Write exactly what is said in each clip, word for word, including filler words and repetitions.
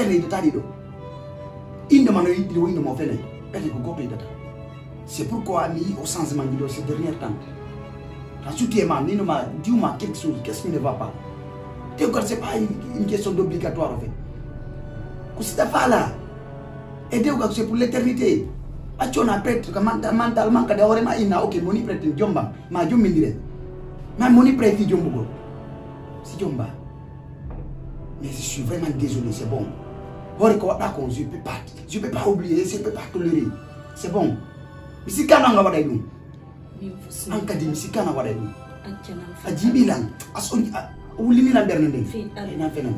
Ɓeydotaɗi ɗo. Innde ma no yiɗi, o innde ma o fenay. Ɓete ko gooto yiɗata. C'est pourquoi mi yi'i o changement ji ɗo ces derniers temps. Tan suttie ma, ni no ma, diw ma quelque chose, qu'est-ce qui ne va pas? Dewgal, c'est pas une, une question d'obligatoire, en fait. Ko si ta faala. E dewgal, c'est pour l'éternité. Accu on a prête, ka menta-, mentalement, kadi hoore ma inna, ok, mi woni prête, mi jomba, ma jombindire. Ma mi woni prête fi jombugol. Si jomba. Mais je suis vraiment désolé, c'est bon. Hoore ko waɗɗa kon, je peux pas, je peux pas oublier, je peux pas tolérer. C'est bon. Mi sikkaano an a waɗay ɗum. Min fus. An kadi mi sikkaano a waɗay ɗum. Accanan. A jiiɓi lan, a so-, a wullini lan ɓernde nden. Fii Allah. Ena fenan.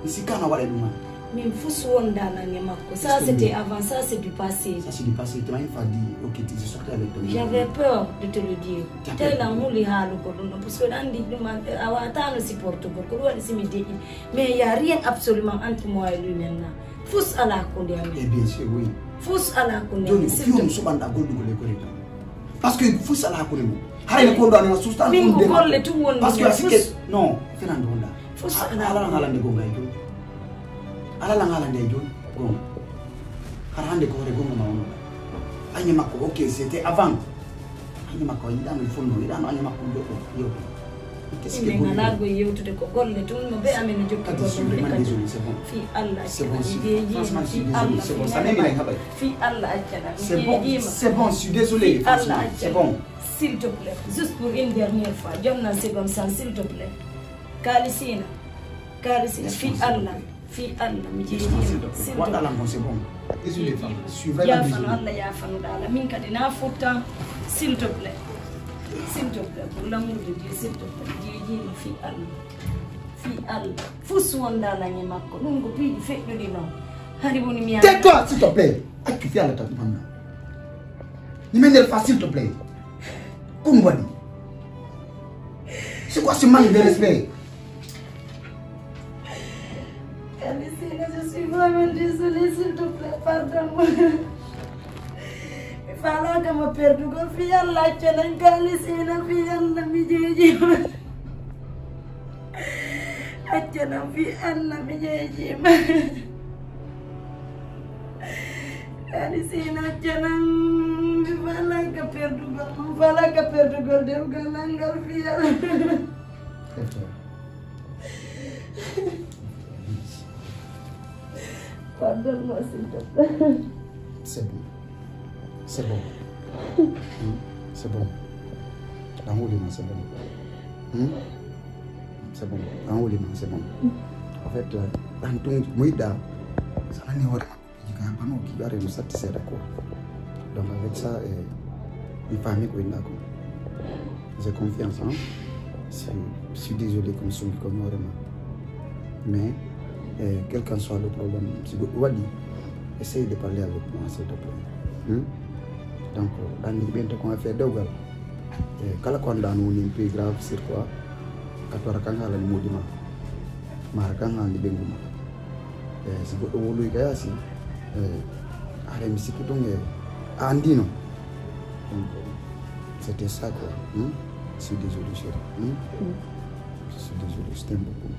Mi sikkaano a waɗay ɗum an. Min fus wonda lan e makko. Ça, c'était avant, ça, c'est du passé. Ça, c'est du passé. Tuma une fois dit, ok, tu es sorti avec ton. J'avais peur de te le dire. T'as peur. Tey lan huli haalugol ɗum ɗon, parce que ɗan anndi ɗum a, a waataano supportugol. Ko ɗum waɗi si mi deƴƴi. Mais il y a rien absolument entre moi et lui maintenant. Fus alaa hakkunde amen. Eh bien sûr, oui. Fus alaa hakkunde amen. Jooni, ko fii on suɓanɗa gollugol e koye tan. Parce que fus alaa hakkunde mum. Haray ne ko ndo anana sustan. Min ko golle tun woni. Parce que a sikke, non, fenan ndo wonda. Fus alaa. Ala lan haalande gonga e jooni. Ala lan haalande e jooni. Gonga. Hara hannde ko hoore gonga ma wonno. Aña makko, ok, c'était avant. Aña makko, a yiɗaano e fonno, yiɗaano aña makko ɗo ko yewtude. Min alaa ko yewtude, ko golle tun, no be amen e jokki golle. Kadi, je suis vraiment désolé, c'est bon. Fii Allah, c'est bon, accaɗa, mi jeejiima. Franchement, je suis désolé, c'est bon. Fii Allah, accaɗa, mi jeejiima. C'est bon, c'est bon, je suis désolé, franchement, c'est bon. S'il te plaît, juste pour une dernière fois, jom nan seconde san, s'il te plaît. Kaalisina, Kaalisina, fii Allah. Fii Allah, mi jeejiima. S'il te plaît. Waɗɗa lan kon, c'est bon. Désolé, femme. Je suis vraiment désolé. Yaafano Allah, yaafano ɗaala. Min kadi na futtan. S'il te plaît. S'il te plaît, pour l'amour de Dieu, s'il te plaît. Mi jeejiima, fii Allah. Fii Allah. Fus wonda lan e makko. Ɗum ko piiji feƴƴuɗi non. Hari woni mi. Tais-toi, s'il te plaît. Accu fii Allah tan ɗum. Ni men nder fa, s'il te plaît. Ko ɗum waɗi? C'est quoi ce manque de respect? Kaalisina, je suis vraiment désolée, s'il te plaît, pardonne-moi. Mi faalaaka ma perdugol, fii Allah, accanan, Kaalisina, fii Allah, mi jeejiima. Accanan, fii Allah, mi jeejiima. Kaalisina, accanan, mi faalaaka perdugol, mi faalaaka perdugol dewgal an ngal, fii Allah. Pardonne-moi, s'il te plaît. C'est bon. C'est bon. Hmm? C'est bon. Ɗan wuli ma, c'est bon. Hmm? C'est bon. Ɗan wuli ma, c'est bon. En fait, euh, ɗan tun mo yiɗɗa, sa nani hoore ma. Piiji ka bano ki ɓare no satti seeɗa quoi. Donc avec ça, eh, mi faami ko winda ko. J'ai confiance, hein. Je suis, je suis désolé comme son, comme vraiment. Mais, eh, quel qu'en soit le problème, si goɗɗo waɗi, essaye de parler avec moi, s'il te plaît. Hmm? Donc, ɗan ni ɓen to ko affaire dewgal. Eh, kala ko anndaa no woni un peu grave sur quoi, ka tora kan haalani moodi ma, mara kan haalani ɓengu ma. Eh, si goɗɗo woloyi ka yaasi, eh, haray mi sikki tun, eh, a anndino. Donc, c'était ça quoi. Hmm? Je suis désolé, chérie. Hmm? Mm. Je suis désolé, je t'aime beaucoup.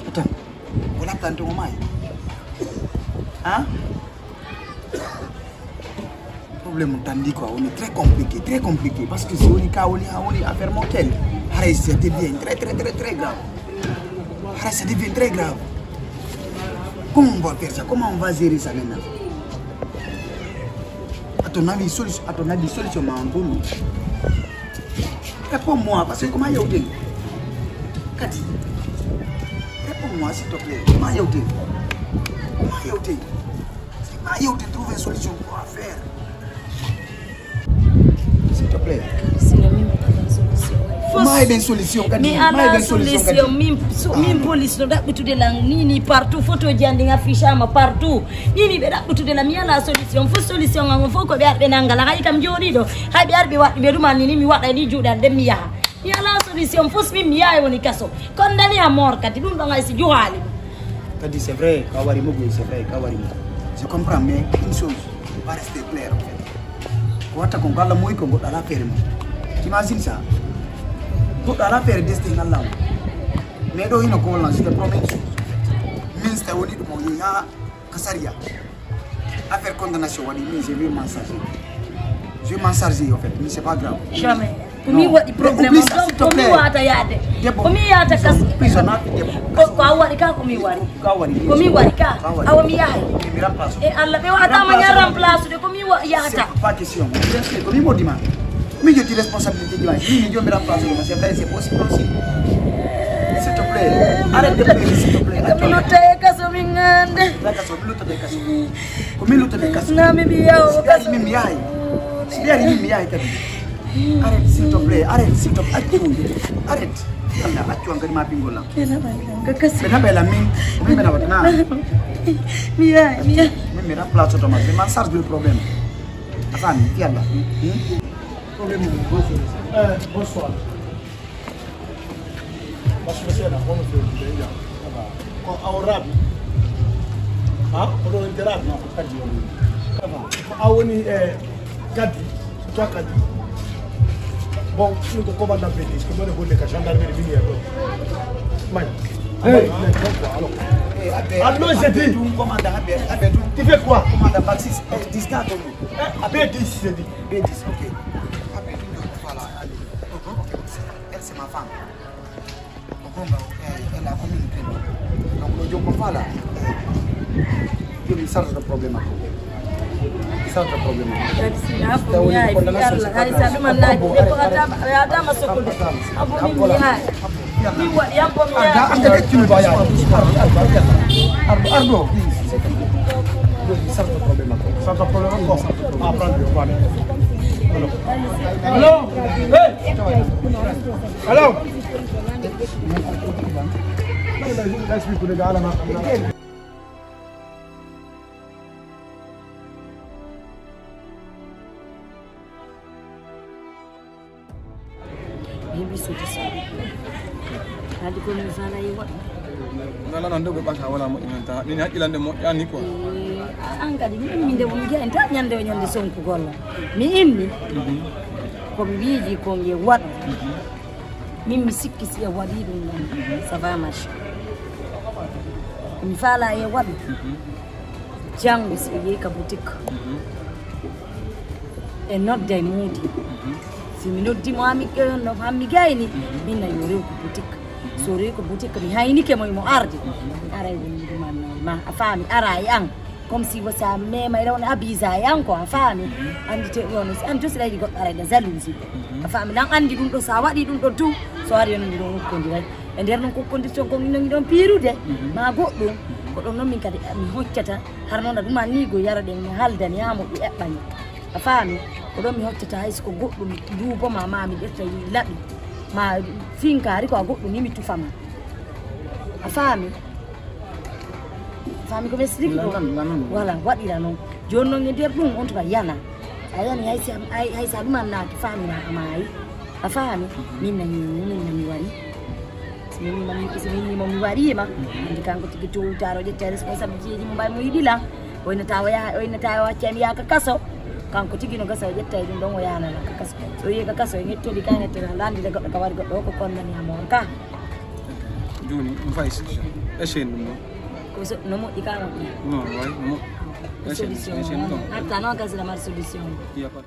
Attends, wala tanto mo mai. Hein? Problème tandi quoi, on est très compliqué, très compliqué, parce que si on est, on est, on est affaire mortelle, haray, ça devient très, très, très, très grave. Haray, ça devient très grave. Comment on va faire ça? Comment on va gérer ça maintenant? À ton avis, solution, à ton avis, solution, ma, pour nous. Réponds-moi, parce que comment il y a autant? Kadi, réponds-moi, s'il te plaît. Comment il y a autant? Comment il y a autant? Comment il y a autant? Trouve une solution pour faire. S'il te plaît. Sila min mi ala solution. Maa eɗen solution kadi. Mi ala solution, min, so, min police no ɗaɓɓitude lan ni, ni partout, photo ji an ɗin affichama partout. Ni, ni ɓe ɗaɓɓitude lan, mi ala solution. Fof solution an fof ko ɓe arɓe nangala. Hay kam jooɗi ɗo. Hay ɓe arɓe waɗɓe ɗum an ni, ni mi waɗa ni juuɗe an ɗen mi yaha. Mi ala solution. Fof min mi yaha woni kaso. Condamné à mort kadi, ɗum ɗon hay si juhaali ɗum. Kadi c'est vrai, ka wari mo, c'est vrai, ka wari mo. Je comprends, mais une chose va rester claire en fait. Ko watta kon, ko Allah moyi kon, goɗɗo alaa feere mum. T'imagines ça? Goɗɗo alaa feere destin Allah on. Mais ɗo hino ko wonno, je te promets une chose. Min si tawi woni ɗum o yehi haa ka sariya. Affaire condamnation waɗi, min, je vais m'en charger. Je vais m'en charger, en fait, mais c'est pas grave. Jamais. Ko mi waɗi problème on, donc ko mi wata yaade. Ko mi yata kas. Prison, prison, na debbo. Ko, ko a waɗi ka, ko mi waɗi. Ko a waɗi. Ko mi waɗi ka. Ko a waɗi. Awa mi yahay. Mi remplace. E Allah, ɓe wata ma ña remplace de, ko mi wa-, yahata. C'est pas question. Bien sûr, ko mi moddima. Mi joti responsabilité ji ma. Mi, mi jomiraɗo place ɗum, c'est vrai, c'est possible aussi. S'il te plaît, arrête de pleurer, s'il te plaît. Ko mi lutta e kaso min hannde. Lutta kaso, mi lutta e kaso. Ko mi lutta e kaso. Na mi biya o kaso. Si ɓe ari min mi yahay. Si ɓe ari min mi yahay kadi. Arrête, s'il te plaît, arrête, s'il te plaît. Accu. Arrête. Yalla, accu an kadi ma pingol lan. Ɓe naɓay lan ka kaso. Ɓe naɓay lan min, min ɓe naɓata na. Mi yahay, mi yahay. Min mi remplace to ma. Je m'en charge du problème. A faami, fii Allah. Hmm? Problème mo, bonsoir. Eh, bonsoir. Parce que c'est là, on fait le bien. Ko awo Rabi. Ha? Ko ɗo woni Rabi? Non, ko Kadi woni. Ko awo woni, eh, Kadi. Toi Kadi. Bon, ɗum ko commandant P D S, ko mone golle ka gendarmerie minière ɗo. May. Hey. May, may, may, alors. Eh, Abé, ah non, j'ai dit. Abé, tout, commandant Abé, Abé, tout. Tu fais quoi? Commandant Maxis, eh, distant, tout. Eh, Abé, dis, j'ai dit. B dix, ok. Après, il faut pas la aller. Ok, c'est, elle, c'est ma femme. Donc, on va, elle, elle a commis une crime. Donc, le jour qu'on va là, je me charge de problème. Charge de problème. Merci, ah, pour moi, et puis, Allah, ah, ça demande la vie, mais pour Adam, Adam, à ce côté. Ah, pour lui, ah. Mi waɗi an ko mi yaha. Arɗo, arɗo, arɗo. Arɗo, arɗo. Sarta problème makko. Sarta problème makko. Ah, problème, voilà. Hello. Hello. Hey. Hello. Explique le gars là. Yimɓe solution. Haali ko min faalaa e waɗa. Ngala non debbo ɓata wala moƴƴi men ta. Min haqqilande moƴƴani quoi. Eh, a-, an kadi, min, min nde mo mi jeyanta ñande o ñande sonkugol. Mi inni. Mhm. Ko mi wiiji ko nge waɗa. Mhm. Min mi sikki si e waɗi ɗum ɗon. Mhm. Ça va marcher. Ko mi faalaa e waɗa. Mhm. Janngo si o yehi ka boutique, mhm, e nodda e moodi. Mhm. Si mi noddi mo, haa mi, eh, no, haa mi gayni, mhm, min na yo rew ko boutique. Mhm. So rewi ko boutique, mi haynike mo, mo arde. Mhm. Aray woni mi duman ma, a faami, ara e an. Comme si wasa mema e rewna abisa e an ko, a faami. Mhm. Andite ɗum, si an to si ɗayɗi goɗɗo aray da jalousie. Mhm. A faami, nan andi ɗum ɗo, sa waɗi ɗum ɗo tu, so ari on ɗum ɗo hokkondiray. E nder non ko condition ko min non ɗon piirude, mhm, ma goɗɗum. Ko ɗon non min kadi mi hoccata, har non ɗum anni go yara ɗen mi haldani haa moƴƴi eɓɓani. A faami? Ko ɗon mi hoccata hay so ko goɗɗum duubo ma, ma mi ƴetta laɓi. Ma finkaari ko a goɗɗum ni mi tufa ma. A faami? A faami ko mi explique ko? Lanan, lanan. Voilà, waɗira non. Jooni non e nder ɗum, on tuma yana. A yani hay si a, hay, hay si a ɗum annaaki, faami na a maayi. A faami? Mhm. Min nani, min nani wari. Si min, min, si min mo mi wariima, mhm, andi kanko tigi towtaaro ƴetta responsabilité ji mo mbay mo yiɗi lan. O innata o yaha, o innata o acca mi yaha ka kaso. Kanko tigi no gasa o ƴetta e ɗum ɗon o yaha lan ka kaso. So o yi'i ka kaso, en ƴettodi ka, en ƴettata lan, andi goɗɗo ka wari goɗɗo o ko kondani amo on ka. Jooni, ɗum fay si, esen ɗum ɗon. Ko so, no moƴƴi ka moƴƴi? Non, way, no moƴƴi. Esen, solution esen ɗon. Hatta no gasira mar solution. Il y a pas